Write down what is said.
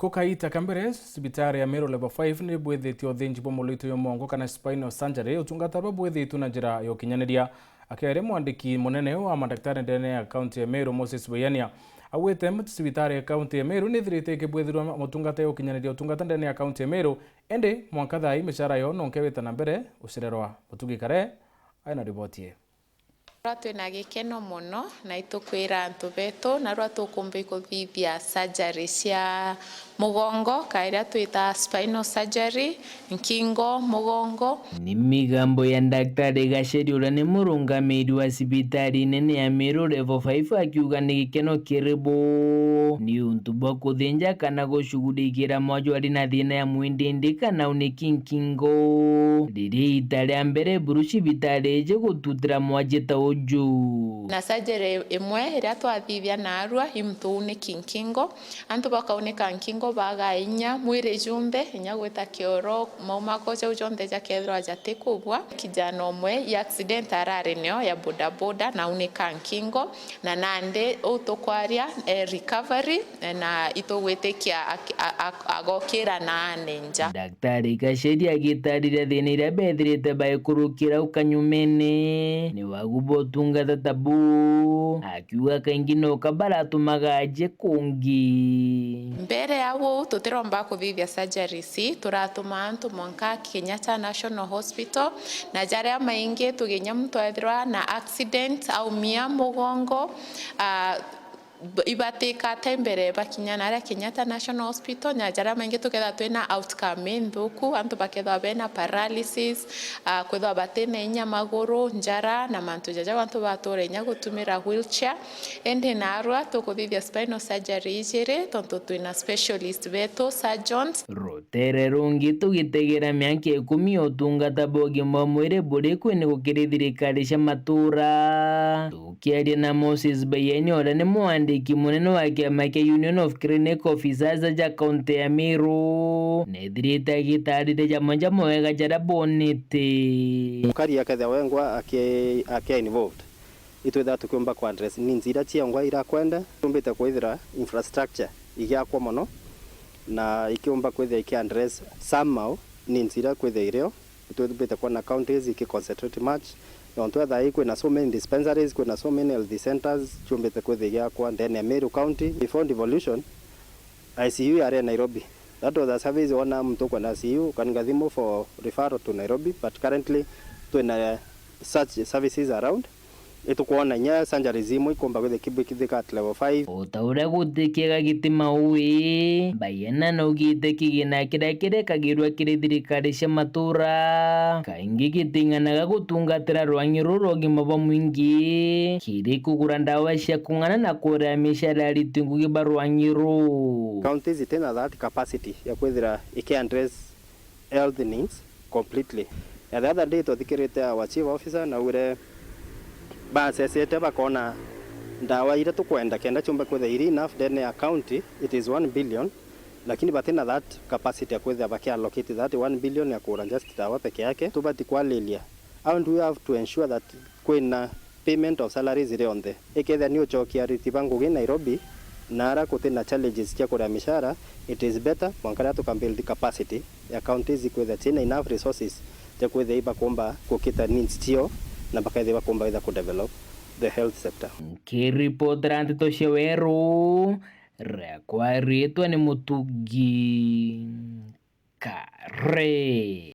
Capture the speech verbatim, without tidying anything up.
Gukaita ka mbere, cibitari ya Meru Level five ni bwithitie uthinji bwa mulwito jwa mugongo kana spinal surgery, utungata buria bwithitue na njira ya ukinyaniria. Akiaria mwandiki munene wa madaktari ndene ya kaunti ya Meru, Moses Buyania, augite cibitari ya kaunti ya Meru ni ithirite ikibwithirwa motungata ya ukinyaniria utungata ndene ya kaunti ya Meru, indi mwanka thaa ii micara yo nonke wita na mbere ucererwa. Mutugi Kare aina riboti ii. Rwa twina gikeno mono, na itukwira antu betu narua tukumba ikuthithia surgery cia mugongo, ka iria twita spinal surgery, nkingo, mugongo. Ni migambo ya Daktari Gacheri, uria ni murungamiri wa cibitari nene ya Meru Level five, akiuga ni gikeno kiri bo ni untu bwa kuthinja kana gucugurikira mwajwari na thina ya mwindindi kana uniki nkingo, riria ita ria mbere buru cibitari iji gututira mwaji ta uju. Na surgery imwe iria twathithia narua i muntu uniki nkingo, antu bakaunika nkingo baga inya mwiri junthe, inya gwita kioro, mau mako jau jonthe jakethirwa jatikubua. Kijana umwe ya accident arari nio ya bodaboda na aunika nkingo, na nandi uu tukwaria e recovery, na itugwitikia ak-, a-, a-, agokira naane nja. Daktari Gacheri agitarira thina iria bethirite baikurukira au kanyumene ni wagu bwa utungata ta buu, akiuga kaingi no ka baratumaga aje kungi. Mbere ya uu, tutiromba kuthithia surgeries, turatuma antu mwanka Kenyatta National Hospital, na jaria maingi tuginya muntu ethirwa na accident, aumia mugongo, ah, b-, ibatikate mbere bakinya naria Kenyatta National Hospital, na jaria maingi tukethirwa twina outcome inthuku, antu bakethirwa bena paralysis, ah, kwithirwa batina inya maguru, njara, na mantu jaja antu batura inya gutumira wheelchair. Indi narua tukuthithia spinal surgery ijiri, tontu twina specialist betu, surgeons. Rutere rungi tugitegera miaka ikumi ya utungata bwa ugima bwa mwiri buri kwi ni gukiri thirikari cia matura. Tukiaria na Moses Baieni, uria ni mwandiki munene wa kiama kia Union of Clinic Officers ja kaunti ya Meru, nethirite agitarire jamwe ja mawega jaria bonete. Mukari akethia wengwa aki-, aki involved, itwithaa tukiumba ku address needs iria ciongwa irakwenda. Tumbite kwithira infrastructure igiakwa mono na ikiumba kwithia iki address somehow needs iria kwithia irio. Itwithumbite kwona counties iki concentrate much, nontu ethaa ii kwina so many dispensaries, kwina so many health centers ciumbite kwithia igiakwa ndene ya Meru County. Before devolution, I C U yari Nairobi. That was a service wona muntu ukwenda I C U, ukaninga thimu for referral to Nairobi, but currently twina such services around. Itukwona inya surgeries imwe ikumba kwithia ikibwikithika at level five. O ta uria gutikiaga giti maui, Mbayena naugite kigina kiria kirekagirua kiri thirikari cia matura kaingi giting'anaga gutungatira rwang'i ruu rwa ugima bwa mwingi kiri kugura ndawa cia kung'ana na kuria micara ya ariti ngugi ba rwang'i ruu. Counties itina that capacity ya kwithira iki address health needs completely. Na the other day, twathikirite our chief officer, naugire bacecete bakona ndawa iria tukwenda kenda ciumbe kwithia iri enough ndene ya county, it is one billion, lakini batina that capacity ya kwithia bakiallocate that one billion ya kugura just ndawa peke yake. Tubati kwalilia, how do we have to ensure that kwina payment of salaries iri onthe. Ikethia ni ucokia ariti ba ngugi Nairobi, na ara gutina challenges cia kuria mishara, it is better mwanka riria tuka build capacity ya counties ikwithia ciina enough resources cia kwithia ibakumba gukita needs cio, na bakaithia bakumba kwithia ku develop the health sector. Nkiripotera nteto cia Weru, riakwa riitwa ni Mutugi Kare.